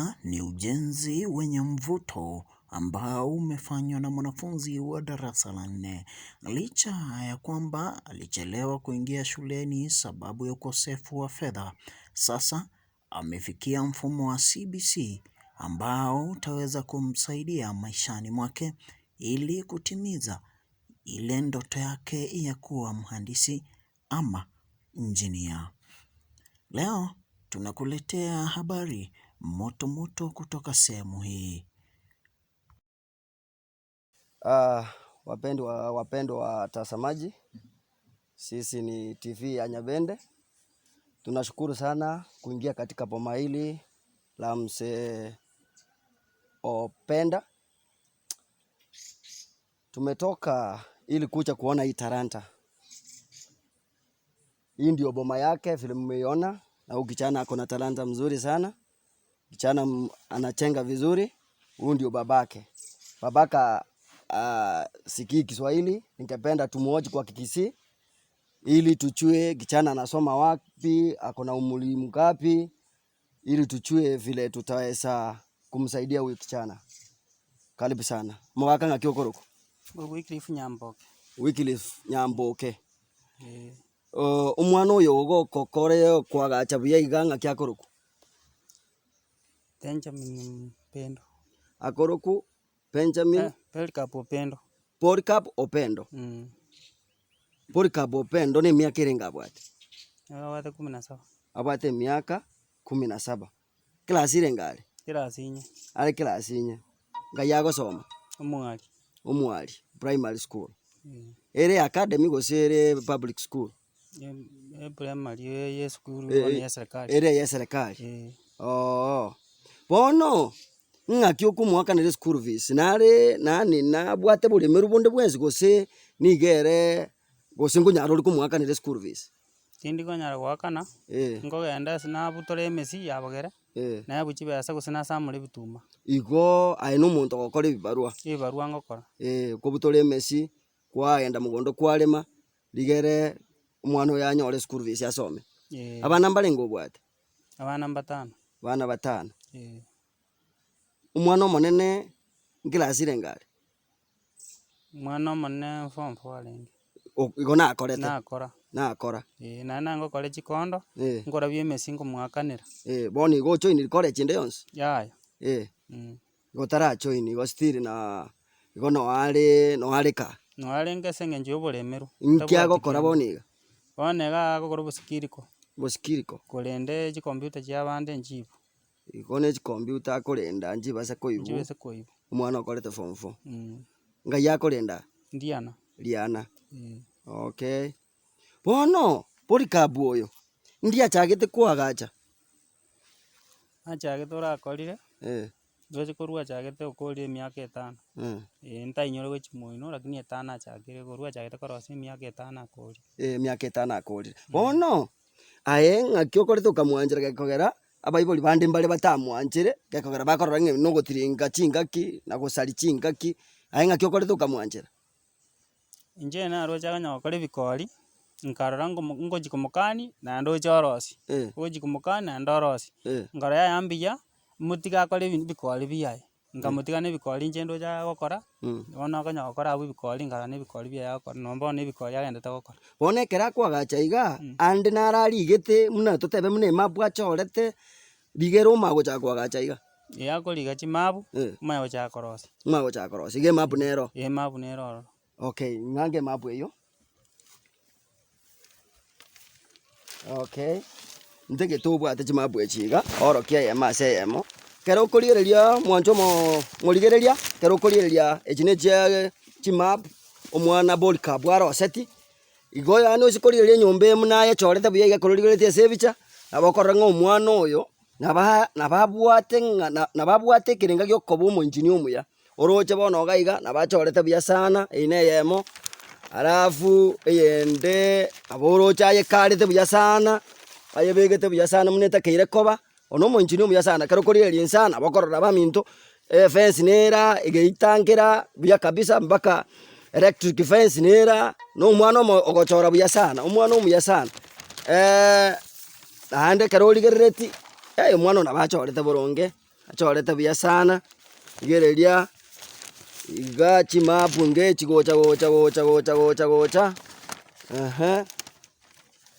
Sasa ni ujenzi wenye mvuto ambao umefanywa na mwanafunzi wa darasa la nne. Licha ya kwamba alichelewa kuingia shuleni sababu ya ukosefu wa fedha, sasa amefikia mfumo wa CBC ambao utaweza kumsaidia maishani mwake ili kutimiza ile ndoto yake ya kuwa mhandisi ama injinia. Leo tunakuletea habari moto moto kutoka sehemu hii. Wapendwa wapendwa watazamaji, sisi ni TV ya Nyabende. Tunashukuru sana kuingia katika boma hili la mzee Openda. Tumetoka ili kuja kuona hii talanta. Hii ndio boma yake vile mmeiona, na huyu kijana ako na talanta mzuri sana. Kijana anachenga vizuri. Huyu ndio babake. Babaka sikii Kiswahili, ningependa tumuoji kwa Kikisii ili tujue kijana anasoma wapi, ako na umri mgapi, ili tujue vile tutaweza kumsaidia huyu kijana. Karibu sana. Mwaka ng'aki okoroku? Wycliffe Nyamboke. Wycliffe Nyamboke. Eh. Omwana oyo ogokokore kwagacha buya iga ng'aki akoroku? Benjamin Mpendo. Akoroku Benjamin Eh, Polycarp Opendo. Polycarp Opendo. Mm. Polycarp Opendo na emiaka erenge abwate? Abwate kumi na saba. Abwate emiaka kumi na saba. Class erenge are? Class inye. Are class inye. Ngai agosoma? Omwari. Omwari primary school. Eh. Ere academy gose ere public school? E primary ye esukuru Eh, bono ya eserikari. Ere ya eserikari. Eh. Oo. Bono, ng'aki okomoakanera eschool fees? Nare nani nabwate boremeru bonde bwensi gose nigo ere gose nkonyara ore komoakanera eschool fees? Tindi konyara goakana, Eh. nkogenda ase nabutora emesi ya bogere, Eh. naebwa chibesa gose nasamora ebituma. Igo aye na omonto ogokora ebibarua? Ebibarua ngokora. Eh, okobutora emesi, kwagenda mogondo kwarema, rigere omwana oyo anyore eschool fees asome. Eh. Abana mbarenge obwate? Abana mbatano. Abana batano. Eh. Omwana omonene nkilasi renge are? Omwana omonene form four arenge. O- Igo nakorete? Nakora. Nakora. Eh, naende nangokora chikondo, Eh. nkorabia emesi nkomoakanera. Eh, bono igo ojoiniri college ende yonsi? Yaya. Eh. Mm. Igo tarajoini igo still na igo noare noare kaa. Noarenge ase eng'encho ya oboremerwa. Inki Tabwati agokora kende. bono iga? Bono iga agokora obosikiriko. Obosikiriko. Korende chicomputer chia abande nchibo. Igo ne chicomputer akorenda nchibase koibwa. Nchibase koibwa. Omwana okorete form four. Mm. Ngai akorenda? Ndiana. Riana. Eh. Okay. Bono, Polycarp oyo, ndiachagete koagacha? Achagete orakorire, Eh. ndoche korwa achagete okorire emiaka etano. Eh. Eh, ntainyore gochia moino lakini etano achakire korwa achagete korosia emiaka etano akorire. Eh, emiaka etano akorire. Bono, aye ng'aki okorete okamwanchera gekogera, abaibori bande mbare batamwanchere, gekogera bakorora ng'a nogotiringa chingaki, na gosaria chingaki, aye ng'aki okorete okamwanchera? Inche naroche akonya gokora ebikori, nkarora ngomo ngochi komokani naende oche orosie, Eh. ochi komokani naende orosie. Eh. Nkarora yaya mbuya, motige akore ebi ebikori biaye, nkamotiga na ebikori inche ndoche agokora, bono akonya gokora abwo ebikori nkarora na ebikori biaye agokora nonye bono ebikori agendete gokora. Bono ekero akoagacha igaa, ande naro arigete buna totebe buna emapu achorete, rigere omanye gochaka koagacha iga. Ee akoriga chimapu, Eh. omanye gochaka korosia. Omanye gochaka korosia, iga emapu nero. Ee emapu nere ororo. Okay, ng'ange emapu eyio. Okay, ntagete obwate chimapu echi iga, orokia eyemo ase eyemo. Ekero okorigereria mwanche omoo morigereria, ekero okorigereria echi ne chia chimap, omwana Polycarp aroseti, igo yaani ase korigereria enyomba eye buna ayechorete buya iga ekero origereretie ase ebicha, nabo okorora ng'a omwana oyo, naba nababwate ng'a na nababwate ekerenga gia okoba omoengineer omuya. Oroche bono iga iga nabo achorete buya sana, eyio na eyemo, alafu eyende nabo oroche ayekarete buya sana, ayebegete buya sana buna etakeire koba, oyo na omoengineer omuya sana. Ekero okorigereria inse aa nabo okorora abaminto, efence nere aa, egeita nkere aa buya kabisa mpaka electric fence nere aa, na omwana omo ogochora buya sana, omwana omuya sana. Naende ekero origereretie, omwana oyo nabo achorete boronge. Achorete buya sana, rigereria iga chimapu ngechi gocha gocha gocha gocha gocha gocha ehe,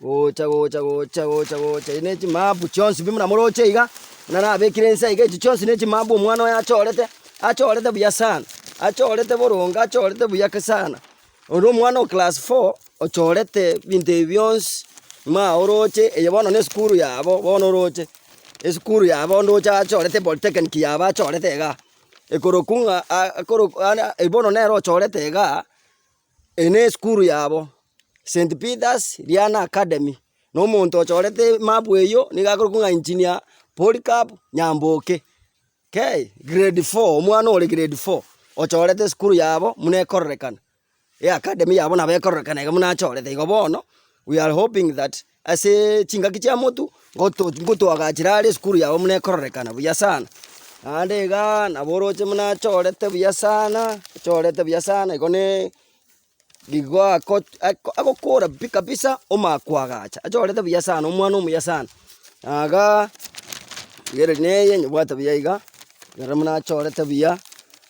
gocha gocha gocha gocha gocha echi ne chimapu chionsi pi buna moroche iga, buna nabekire inse iga echi chionsi ne chimapu omwana oyo achorete, achorete buya sana, achorete boronge achorete buya sana. Oyo nomwana o class four, ochorete ebinto ebi bionsi, ma oroche eye bono na esukuru yabo bono oroche, esukuru yabo ndoche achorete polytechnic yabo achorete igaa, ekorokwa ng'a a akorokwa yaani bono nere ochorete igaa, eye na esukuru yabo, St Peters Riana Academy, na omonto ochorete emap eywo nigo akorokwa ng'a engineer Polycarp Nyamboke. Kei, grade four, omwana ore grade four, ochorete esukuru yabo buna ekororekana, eacademy yabo nabo ekororekana iga buna achorete. Igo bono, we are hoping that aseee chingaki chia motwe, ngoto ngotoagachera are esukuru yabo buna ekororekana buya sana. Naende igaa, nabo oroche buna achorete buya sana, achorete buya sana igo ne. Igo ako ako agokora pi kabisa omanye koagacha, achorete buya sana, omwana omuya sana. Igaa, rigereria neye nyebwate buya iga, rora buna achorete buya,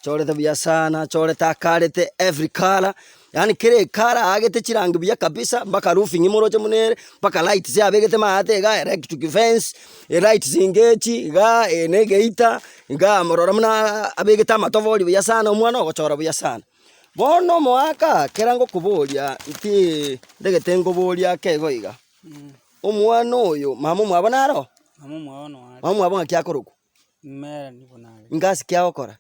achorete buya sana, achorete akarete every colour, yaani kera ecolour aagete chirangi buya kabisa, mpaka roofing moroche buna ere, mpaka lights abegete maate igaa, electric fence, elights ngechi igaa, eye na egeita, igaa rora buna abegete amatobori buya sana, omwana ogochora buya sana. Bono omoaka kera ngokoboria nti ndagete nkoborie ake igo iga, omwana oyo mama omwabo naro? Mama omwabo noare. Mama omwabo ng'aki akorokwa? Melanie buna are. Ngasi ki agokora?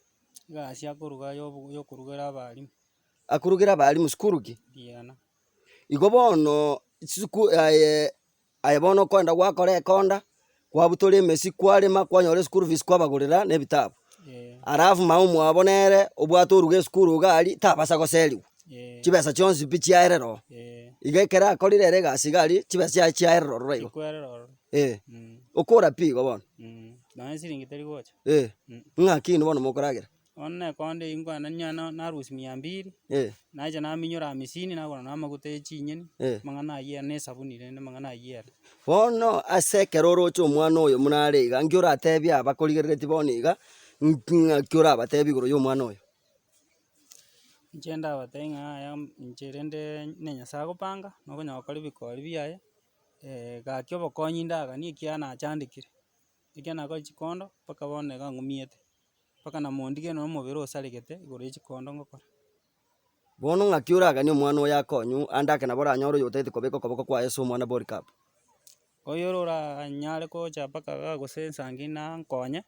Egasi akoruga yobo yokorugera abalimu. Akorugera abalimu sukuru ki? Riana. Igo bono chisuku aye Aye bono okoenda gwakora ekonda, kwabutora emesi kwarema, kwanyora eschool fees kwabagorera na ebitabu. Alafu mama omwabo nere obwate oruga esukuru iga aria, tabasa goserigwa, chibesa chionsi pi chiaerera oo. Iga ekero akorire ere egasi iga aria, chibesa chiaye chiaerera ororo igo. Chikwerera ororo. Eh, okora pi igo bono. Nonya esiringi teri gocha. Eh, ng'aki inwe bono mokoragera? Bono nekonde eywo nkogenda ninyore na narusia mia mbiri, Eh. nacha naminyora amisini nagora na amaguta ya chinyeni, Eh. amang'ana ayio ere na esabuni rende amang'ana ayio ere. Bono ase ekero oroche omwana oyo buna are iga, nki oratebie abakorigereretie bono iga, nki ng'aki orabatebie igoro ya omwana oyo? Inche ndabatebie ng'a yaya inche rende ne Nyasaye agopanga, nokonyora gokora ebikori biaye, gaki obokonyi ndaganie ekiagera nachandekire, ekiagera nakore chikondo mpaka bono iga ng'umiete. Mpaka na mondige nonya omobere osaregete igoro ye chikondo ngokora. Bono ng'aki oraganie omwana oyo akonywe, ande ake nabo oranyore oyotagete kobeka okoboko kwaye ase omwana Polycarp. Oyore oranyare gocha mpaka igaa gose nsangi nankonye,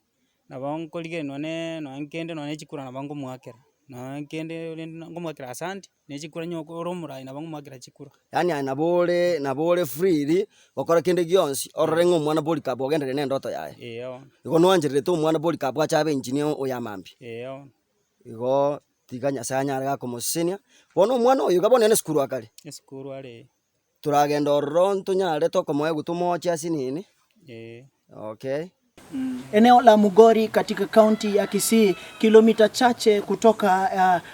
nabo nkorigereria nonye nonye kende nonye chikura nabo nkomoakera, nonye kende rende nkomoakera asanti. Ne chikura onye ore omorai nabo ngomoakera chikura. Yaani aye nabo ore nabo ore freely gokora kende gionsi orore ng'a omwana Polycarp ogenderere na endoto yaye. Eeh bono. Igo noanchererete omwana Polycarp ache abe engineer oyo amambia. Eeh bono. Igoo tiga Nyasaye anyare gakomosesenia, bono omwana oyo iga bono nere esukuru akare. Esukuru are eh. Toragenda ororo ntonyare tokomoegwa tomoche ase nini? Eeh. Okay. Eneo la Mugori katika kaunti ya Kisii, kilomita chache kutoka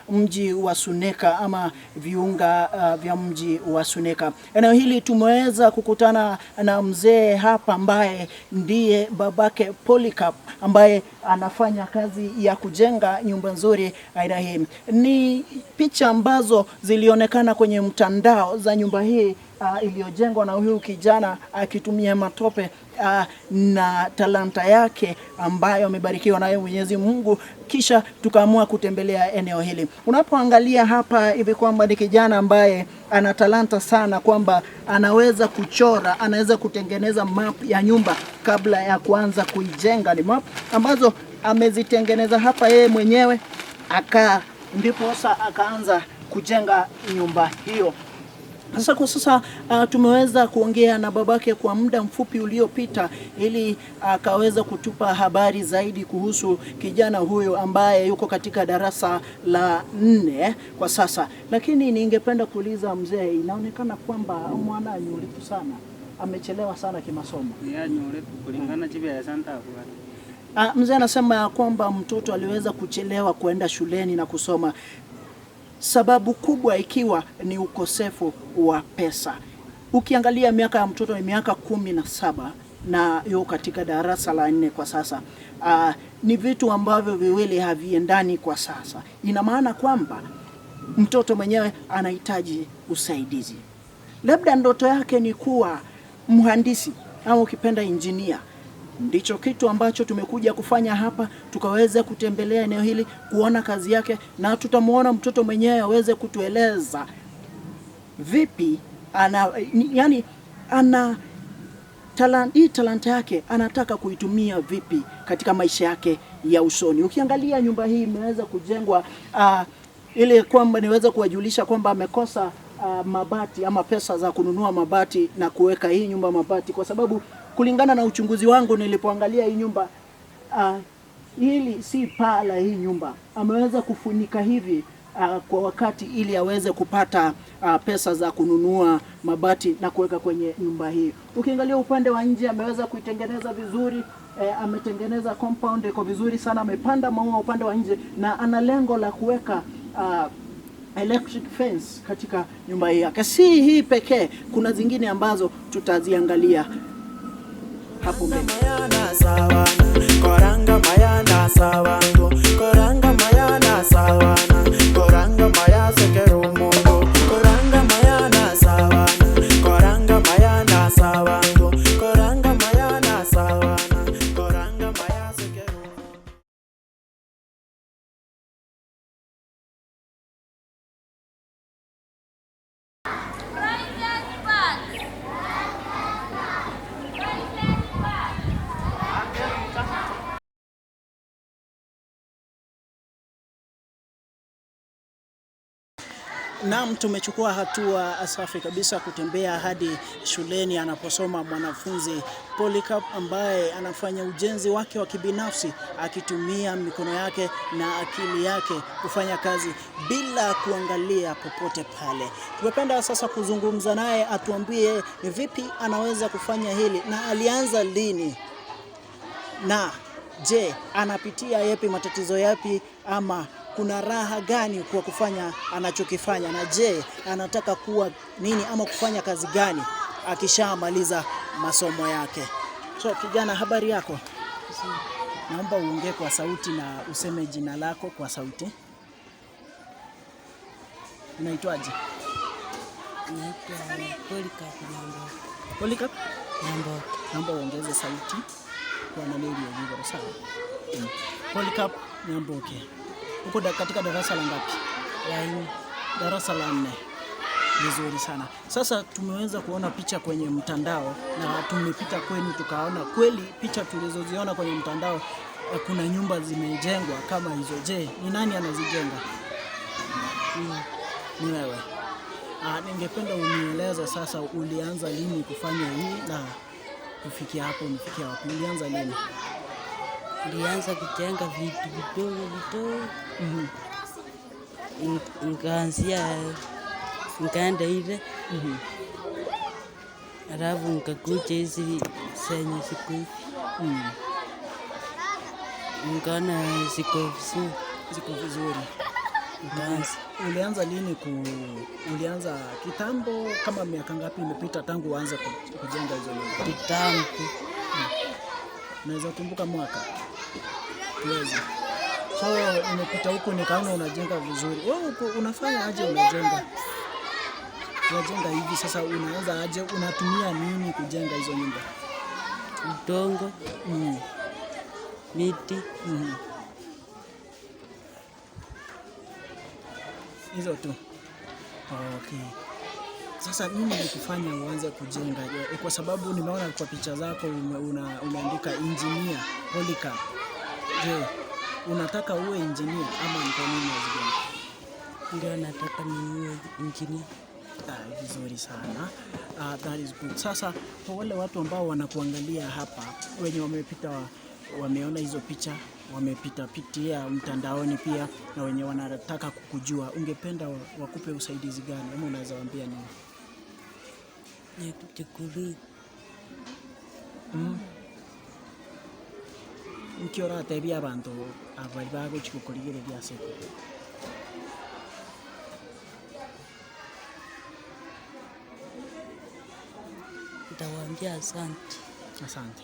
uh, mji wa Suneka ama viunga uh, vya mji wa Suneka. Eneo hili tumeweza kukutana na mzee hapa ambaye ndiye babake Polycarp ambaye anafanya kazi ya kujenga nyumba nzuri aina hii. Ni picha ambazo zilionekana kwenye mtandao za nyumba hii uh, iliyojengwa na huyu kijana akitumia matope uh, na talanta yake ambayo amebarikiwa nayo Mwenyezi Mungu, kisha tukaamua kutembelea eneo hili. Unapoangalia hapa hivi kwamba ni kijana ambaye ana talanta sana, kwamba anaweza kuchora, anaweza kutengeneza map ya nyumba kabla ya kuanza kuijenga. Ni map ambazo amezitengeneza hapa yeye mwenyewe aka ndiposa akaanza kujenga nyumba hiyo. Sasa kwa sasa uh, tumeweza kuongea na babake kwa muda mfupi uliopita ili akaweza kutupa habari zaidi kuhusu kijana huyu ambaye yuko katika darasa la nne kwa sasa. Lakini ningependa kuuliza mzee, inaonekana kwamba mwana anyulifu sana, amechelewa sana kimasomo. Yanyoretwe kulingana chibesa ntabwate. Ah, mzee anasema ya kwamba mtoto aliweza kuchelewa kuenda shuleni na kusoma, sababu kubwa ikiwa ni ukosefu wa pesa. Ukiangalia miaka ya mtoto ni miaka 17 na yuko katika darasa la nne kwa sasa. Uh, Ni vitu ambavyo viwili haviendani kwa sasa. Ina maana kwamba mtoto mwenyewe anahitaji usaidizi. Labda ndoto yake ni kuwa mhandisi au ukipenda injinia. Ndicho kitu ambacho tumekuja kufanya hapa, tukaweze kutembelea eneo hili kuona kazi yake, na tutamwona mtoto mwenyewe aweze kutueleza vipi ana, yani ana talanta, hii talanta yake anataka kuitumia vipi katika maisha yake ya usoni. Ukiangalia nyumba hii imeweza kujengwa ili kwamba niweze kuwajulisha kwamba amekosa mabati ama pesa za kununua mabati na kuweka hii nyumba mabati, kwa sababu kulingana na uchunguzi wangu nilipoangalia hii nyumba hili si paa la hii nyumba, ameweza kufunika hivi kwa wakati ili aweze kupata pesa za kununua mabati na kuweka kwenye nyumba hii. Ukiangalia upande wa nje ameweza kuitengeneza vizuri ametengeneza compound iko vizuri sana, amepanda maua upande wa nje na ana lengo la kuweka electric fence katika nyumba hii yake. Si hii pekee, kuna zingine ambazo tutaziangalia hapo mbele. Mayana sawana, koranga mayana sawango, koranga mayana sawana, koranga maya sekero mungu, koranga mayana sawana, koranga mayana sawango, koranga mayana sawana, koranga maya sekero Naam, tumechukua hatua safi kabisa kutembea hadi shuleni anaposoma mwanafunzi Polycarp ambaye anafanya ujenzi wake wa kibinafsi akitumia mikono yake na akili yake kufanya kazi bila kuangalia popote pale. Tumependa sasa kuzungumza naye atuambie ni vipi anaweza kufanya hili na alianza lini na je, anapitia yapi matatizo yapi ama kuna raha gani kwa kufanya anachokifanya, na je, anataka kuwa nini ama kufanya kazi gani akishamaliza masomo yake. So kijana, habari yako? Naomba uongee kwa sauti na useme jina lako kwa sauti. Unaitwaje? Naitwa Polycarp Nyamboka. Polycarp? Nyamboka. Naomba uongeze sauti kwa nani hiyo sawa? Polycarp Nyamboke. Uko katika darasa la ngapi? La nne. Darasa la nne. Vizuri sana. Sasa tumeweza kuona picha kwenye mtandao na tumepita kwenu tukaona kweli picha tulizoziona kwenye mtandao kuna nyumba zimejengwa kama hizo. Je, ni nani anazijenga? Ni wewe. Ningependa unieleze sasa ulianza lini kufanya hii na kufikia hapo umefikia wapi? Ulianza lini? Nilianza kujenga vitu vidogo vidogo. Nikaanzia nikaenda ile. Alafu nikakuja hizi zenye ziko hivi. Nikaona ziko vizuri. Ziko vizuri. Nikaanza. Ulianza lini ulianza kitambo kama miaka ngapi imepita tangu uanze kujenga hizo nyumba? Kitambo. Unaweza kumbuka mwaka? Tuwezi. So nimepita huku nikaona unajenga vizuri. Wewe uko unafanya aje unajenga? Unajenga hivi sasa unaanza aje? Unatumia nini kujenga hizo nyumba? Udongo. Miti. Hizo tu. Okay. Sasa nini ilikufanya uanze kujenga? Kwa sababu nimeona kwa picha zako umeandika engineer Polycarp. Je, unataka uwe engineer ama ni kwa nini unazijenga? Ndio nataka niwe engineer. Vizuri sana. That is good. Sasa kwa wale watu ambao wanakuangalia hapa, wenye wamepita wameona hizo picha, wamepita pitia mtandaoni pia, na wenye wanataka kukujua, ungependa wakupe usaidizi gani ama unaweza waambia nini? Nikuchukulie. Nki oratebie abanto abari bagochi gokorigereria ase ekero? Nitawaambia asante. Asante.